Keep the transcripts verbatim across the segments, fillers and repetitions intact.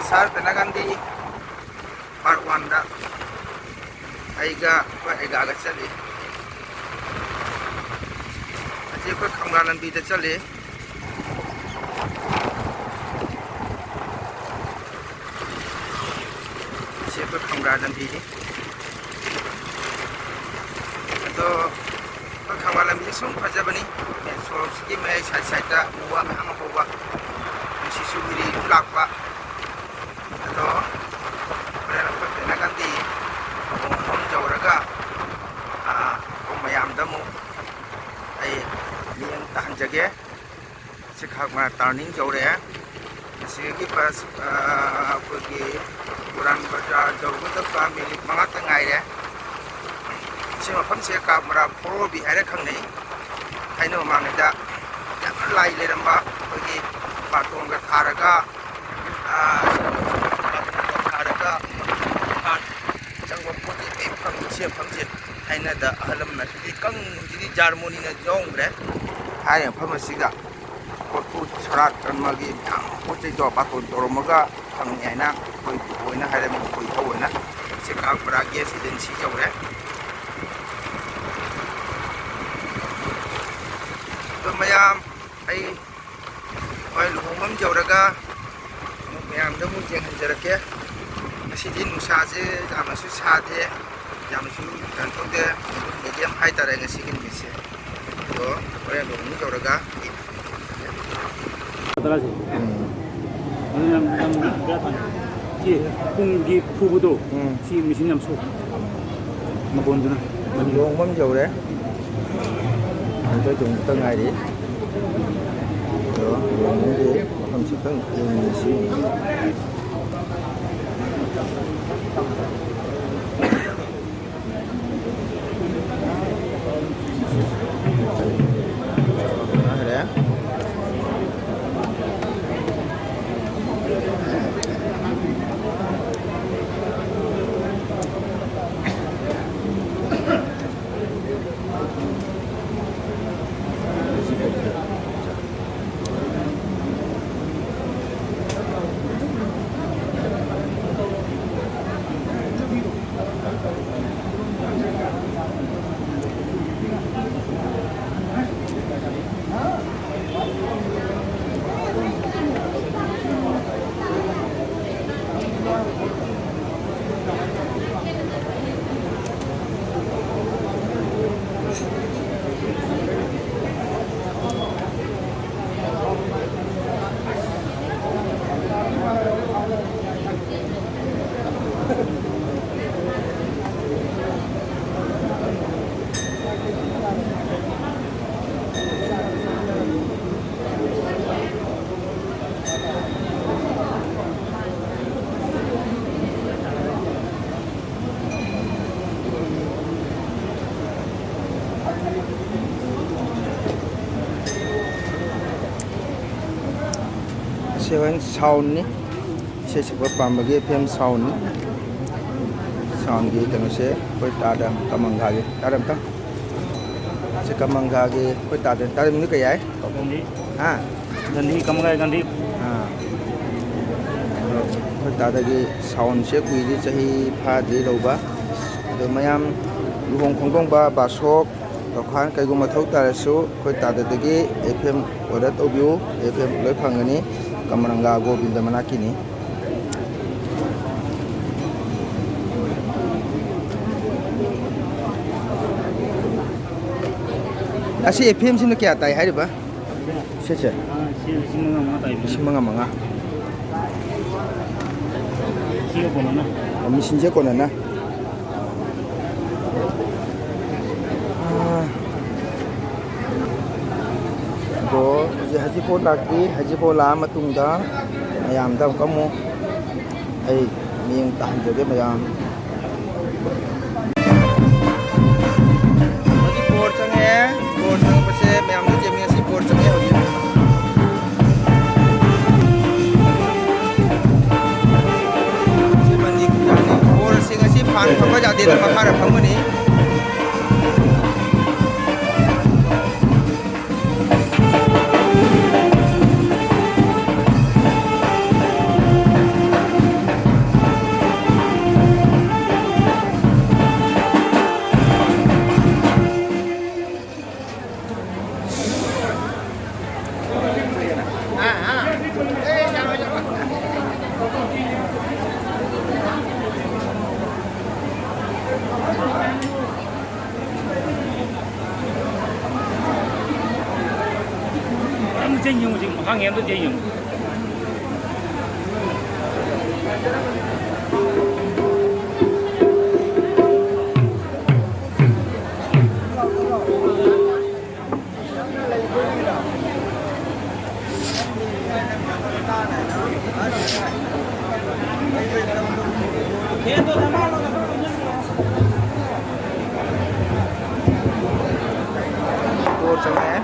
ꯁꯥꯔ ꯕꯦꯅꯥꯒꯥꯟꯗꯤ part ꯋꯥꯟꯗ ꯑꯩꯒ, ꯑꯩꯈꯣꯏ ꯑꯩꯒꯥꯒ ꯆꯠꯂꯤ꯫ ꯑꯁꯤ ꯑꯩꯈꯣꯏ ꯈꯝꯒꯥ ꯂꯝꯕꯤꯗ ꯆꯠꯂꯤ꯫ ꯑꯁꯤ ꯑꯩꯈꯣꯏ ꯈꯝꯒꯥ ꯂꯝꯕꯤꯅꯤ꯫ ꯑꯗꯣ ꯑꯩꯈꯣꯏ ꯈꯝꯒꯥ ꯂꯝꯕꯤꯁꯦ ꯁꯨꯝ ꯐꯖꯕꯅꯤ꯫ ꯃꯦꯟ ꯁꯣꯔꯣꯛꯁꯤꯒꯤ ꯃꯌꯥꯏ ꯁꯥꯏꯠ ꯁꯥꯏꯠꯇ ꯎ ꯋꯥ ꯃꯌꯥꯝ ꯑꯃ ꯍꯧꯕ, ꯅꯨꯡꯁꯤꯠꯁꯨ ꯎꯏꯔꯤ ꯑꯗꯨꯝ ꯂꯥꯛꯄ꯫ ꯑꯗꯣ ꯍꯣꯔꯦꯟ ꯑꯩꯈꯣꯏ ꯕꯦꯅꯥꯒꯥꯟꯗꯤ ꯈꯣꯡ ꯑꯍꯨꯝ ꯌꯧꯔꯒ, ꯑꯥ, ꯑꯩꯈꯣꯏ ꯃꯌꯥꯝꯗ ꯑꯃꯨꯛ ꯑꯩ ꯃꯤꯠꯌꯦꯡ ꯇꯥꯍꯟꯖꯒꯦ꯫ ꯁꯤꯈꯥꯛ ꯃꯌꯥ ꯇꯥꯔꯅꯤꯡ ꯌꯧꯔꯛꯑꯦ꯫ ꯑꯁꯤꯗꯒꯤ ꯕꯁ, ꯑꯥ, ꯑꯩꯈꯣꯏꯒꯤ ꯄꯨꯔꯥꯟ ꯕꯖꯥꯔ ꯌꯧꯒꯗꯕ ꯃꯤꯅꯤꯠ ꯃꯉꯥꯇ ꯉꯥꯏꯔꯦ꯫ ꯁꯤ ꯃꯐꯝꯁꯦ ꯀꯥꯞꯃꯔꯥ ꯐꯣꯔꯣꯕꯤ ꯍꯥꯏꯔ ꯈꯪꯅꯩ꯫ ꯊꯥꯏꯅ ꯃꯃꯥꯡꯉꯩꯗ ꯌꯥꯝꯅ ꯂꯥꯏ ꯂꯩꯔꯝꯕ, ꯑꯩꯈꯣꯏꯒꯤ ꯕꯥꯇꯣꯟꯒ ꯊꯥꯔꯒ, ꯑꯥ, ꯊꯥꯔꯒ ꯆꯪꯕ ꯄꯣꯠ ꯆꯩ ꯃꯌꯥꯝ ꯐꯪꯕ ꯁꯤ ꯃꯐꯝꯁꯦ꯫ ꯊꯥꯏꯅꯗ ꯑꯍꯜ ꯂꯃꯟꯅ ꯁꯤꯗꯤ ꯀꯪ-, ꯍꯧꯖꯤꯛꯇꯤ ꯖꯥꯔꯃꯣꯅꯤꯅ ꯌꯣꯝꯈ꯭ꯔꯦ꯫ ꯍꯥꯏꯔꯤꯕ ꯃꯐꯝ ꯑꯁꯤꯗ ꯀꯣꯔꯐꯨ ꯁꯣꯔꯥꯠ ꯀꯔꯃꯒꯤ ꯃꯌꯥꯝ ꯄꯣꯠ ꯆꯩꯗꯣ ꯕꯥꯇꯣꯟ ꯇꯧꯔꯝꯃꯒ ꯐꯪꯉꯤ ꯍꯥꯏꯅ ꯑꯩꯈꯣꯏ ꯄꯨꯄꯨ ꯍꯣꯏꯅ ꯍꯥꯏꯔꯝꯃꯤ꯫ ꯑꯩꯈꯣꯏ ꯏꯙꯧ ꯍꯣꯏꯅ ꯁꯦꯀꯥꯛ ꯕꯣꯔꯥ ꯒ꯭ꯌꯥꯁ ꯑꯦꯖꯦꯟꯁꯤ ꯌꯧꯔꯦ꯫ ꯑꯗꯣ ꯃꯌꯥꯝ, ꯑꯩ ꯍꯣꯏ, ꯂꯨꯍꯣꯡꯐꯝ ꯌꯧꯔꯒ ꯑꯃꯨꯛ ꯃꯌꯥꯝꯗ ꯑꯃꯨꯛ ꯌꯦꯡꯍꯟꯖꯔꯛꯀꯦ꯫ ꯉꯁꯤꯗꯤ ꯅꯨꯡꯁꯥꯁꯦ ꯌꯥꯝꯅꯁꯨ ꯁꯥꯗꯦ, ꯌꯥꯝꯅꯁꯨ ꯀꯩꯅꯣ ꯇꯧꯗꯦ, ꯑꯗꯨꯝ ꯃꯦꯗꯤꯌꯝ ꯍꯥꯏꯇꯥꯔꯦ ꯉꯁꯤꯒꯤ ꯅꯨꯃꯤꯠꯁꯦ꯫ ꯑꯗꯣ ꯍꯣꯔꯦꯟ ꯂꯨꯍꯣꯡꯐꯝ ꯌꯧꯔꯒ ꯇꯔꯥꯁꯦ꯫ ꯎꯝ꯫ ꯑꯗꯨ ꯌꯥꯝ, ꯌꯥꯝ ꯕꯦꯔꯥ ꯇꯥꯏ꯫ ꯁꯤ ꯄꯨꯡꯒꯤ ꯐꯨꯕꯗꯣ, ꯎꯝ꯫ ꯁꯤ ꯃꯦꯆꯤꯟ ꯌꯥꯝ ꯁꯣꯛ-, ꯃꯈꯣꯟꯗꯨꯅ꯫ ꯂꯨꯍꯣꯡꯐꯝ ꯌꯧꯔꯦ꯫ ꯑꯝꯇ ꯆꯨꯝ ꯈꯛꯇ ꯉꯥꯏꯔꯤ꯫ ꯑꯗꯣ ꯂꯨꯍꯣꯡꯐꯝꯒꯤ ꯃꯐꯝꯁꯤ ꯈꯤꯇꯪ ꯌꯦꯡꯃꯤꯟꯅꯁꯤ꯫ ꯍꯣꯔꯦꯟ soundꯅꯤ꯫ ꯏꯁꯩ ꯁꯛꯄ ꯄꯥꯝꯕꯒꯤ F M soundꯅꯤ꯫ Soundꯒꯤ ꯀꯩꯅꯣꯁꯦ ꯑꯩꯈꯣꯏ ꯇꯥꯗ ꯀꯃꯪꯒꯥꯒꯤ꯫ ꯇꯥꯗ ꯑꯝꯇꯪ꯫ ꯁꯤ ꯀꯃꯪꯒꯥꯒꯤ ꯑꯩꯈꯣꯏ ꯇꯥꯗ꯫ ꯇꯥꯗ ꯃꯤꯡꯗꯤ ꯀꯩ ꯍꯥꯏ? ꯒꯥꯟꯙꯤ꯫ ꯍꯥ? ꯒꯥꯟꯙꯤ, ꯀꯃꯪꯒꯥꯒꯤ ꯒꯥꯟꯙꯤ꯫ ꯑꯥ꯫ ꯑꯗꯣ ꯑꯩꯈꯣꯏ ꯇꯥꯗꯒꯤ soundꯁꯦ ꯀꯨꯏꯗ꯭ꯔꯤ, ꯆꯍꯤ ꯐꯥꯗ꯭ꯔꯤ ꯂꯧꯕ꯫ ꯑꯗꯣ ꯃꯌꯥꯝ ꯂꯨꯍꯣꯡ ꯈꯣꯡꯗꯣꯡꯕ, ꯕꯥꯁꯣꯛ, ꯇꯣꯈꯥꯟ ꯀꯩꯒꯨꯝꯕ ꯊꯧ ꯇꯥꯔꯁꯨ ꯑꯩꯈꯣꯏ ꯇꯥꯗꯗꯒꯤ F M order ꯇꯧꯕꯤꯌꯨ꯫ F M ꯂꯣꯏ ꯐꯪꯒꯅꯤ꯫ ꯀꯃꯔꯪꯒꯥ ꯒꯣꯕꯤꯟꯗ ꯃꯅꯥꯛꯀꯤꯅꯤ꯫ ꯑꯁꯤ F M ꯁꯤꯅ ꯀꯌꯥ ꯇꯥꯏ ꯍꯥꯏꯔꯤꯕ? ꯁꯦ, ꯁꯦ꯫ ꯑꯥ, ꯁꯤ ꯂꯤꯁꯤꯡ ꯃꯉꯥ ꯃꯉꯥ ꯇꯥꯏ꯫ ꯂꯤꯁꯤꯡ ꯃꯉꯥ ꯃꯉꯥ꯫ ꯁꯤꯒ ꯀꯣꯟꯅꯅ꯫ ꯑꯣ, ꯃꯦꯆꯤꯟꯁꯦ ꯀꯣꯟꯅꯅ꯫ ꯑꯥ꯫ ꯑꯗꯣ ꯍꯧꯖꯤꯛ ꯍꯩꯖꯤꯡꯄꯣꯠ ꯂꯥꯛꯇ꯭ꯔꯤ꯫ ꯍꯩꯖꯤꯡꯄꯣꯠ ꯂꯥꯛꯑ ꯃꯇꯨꯡꯗ ꯃꯌꯥꯝꯗ ꯑꯃꯨꯛꯀ ꯑꯃꯨꯛ ꯑꯩ ꯃꯤꯠꯌꯦꯡ ꯇꯥꯍꯟꯖꯒꯦ ꯃꯌꯥꯝ꯫ ꯍꯧꯖꯤꯛ ꯕꯣꯔ ꯆꯪꯉꯦ꯫ ꯕꯣꯔ ꯆꯪꯉꯛꯄꯁꯦ ꯃꯌꯥꯝꯗ ꯌꯦꯡꯃꯤꯟꯅꯁꯤ꯫ ꯕꯣꯔ ꯆꯪꯉꯦ ꯍꯧꯖꯤꯛ꯫ ꯁꯤ ꯃꯟꯗꯤ ꯄꯨꯖꯥꯅꯤ꯫ ꯕꯣꯔ ꯑꯁꯤ ꯉꯁꯤ ꯐꯥꯟ ꯐꯝꯕ ꯌꯥꯗꯦꯅ ꯃꯈꯥꯗ ꯐꯝꯒꯅꯤ꯫ ꯑꯝꯇ ꯌꯦꯡꯉꯨ, ꯍꯧꯖꯤꯛ ꯃꯈꯥ ꯌꯦꯡꯉꯨ, ꯑꯝꯇ ꯌꯦꯡꯉꯨ꯫ ꯕꯣꯔ ꯆꯪꯉꯛꯑꯦ꯫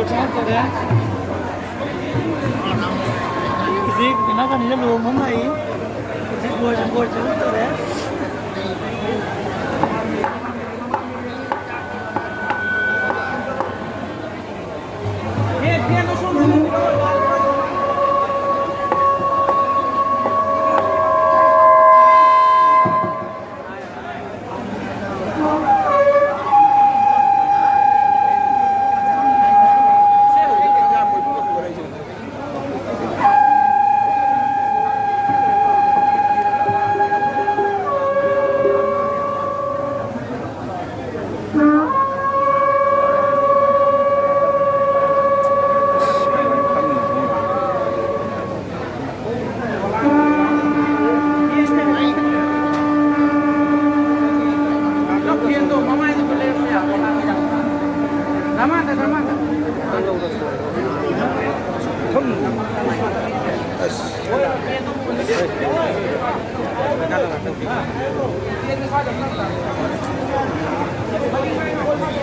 ꯆꯥꯛ ꯇꯧꯔꯦ꯫ ꯍꯧꯖꯤꯛ ꯏꯅꯥꯎꯄꯥꯅꯤꯅ ꯂꯨꯍꯣꯡꯕ ꯑꯃ ꯂꯥꯛꯏ꯫ ꯍꯧꯖꯤꯛ ꯂꯣꯏꯔꯦ, ꯂꯣꯏꯔꯦ, ꯇꯧꯔꯦ꯫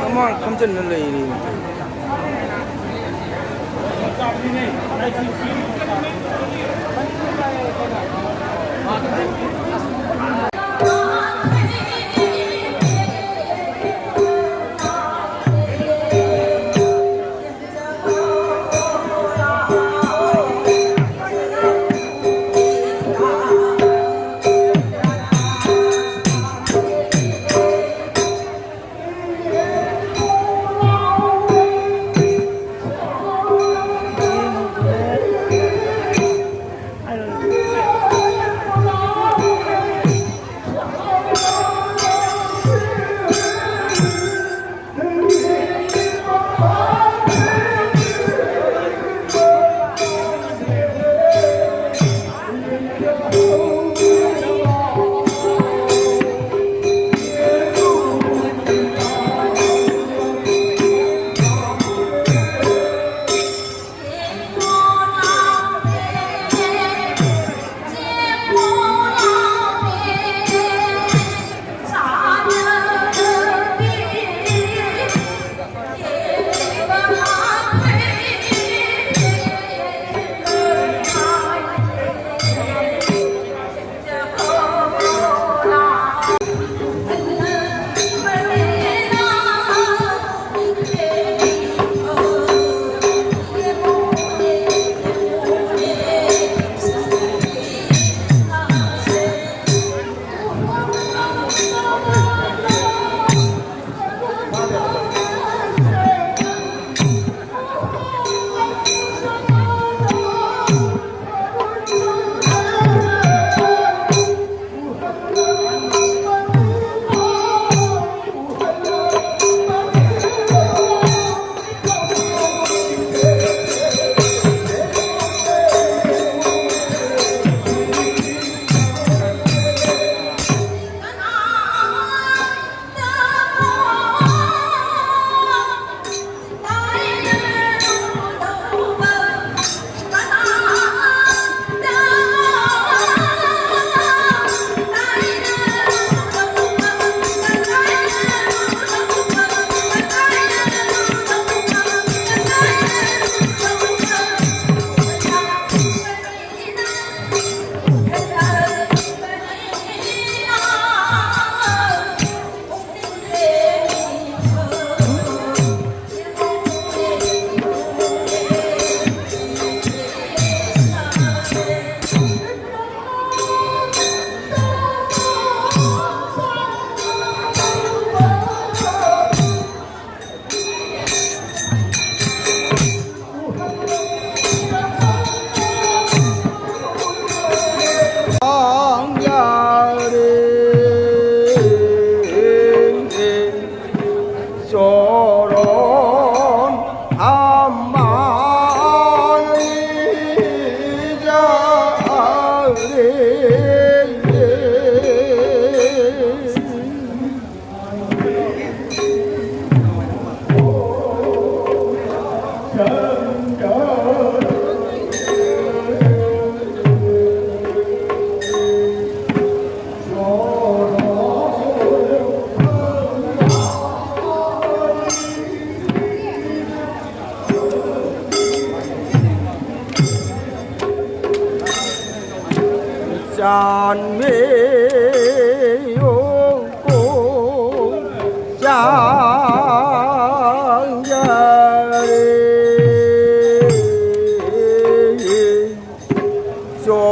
ꯃꯃꯥꯡ ꯐꯝꯖꯤꯟꯅ ꯂꯩꯔꯤ꯫ ꯆꯥꯟꯕꯤꯌꯨ ꯀꯣ ꯆꯥꯡꯖꯔꯦ꯫ ꯆꯣ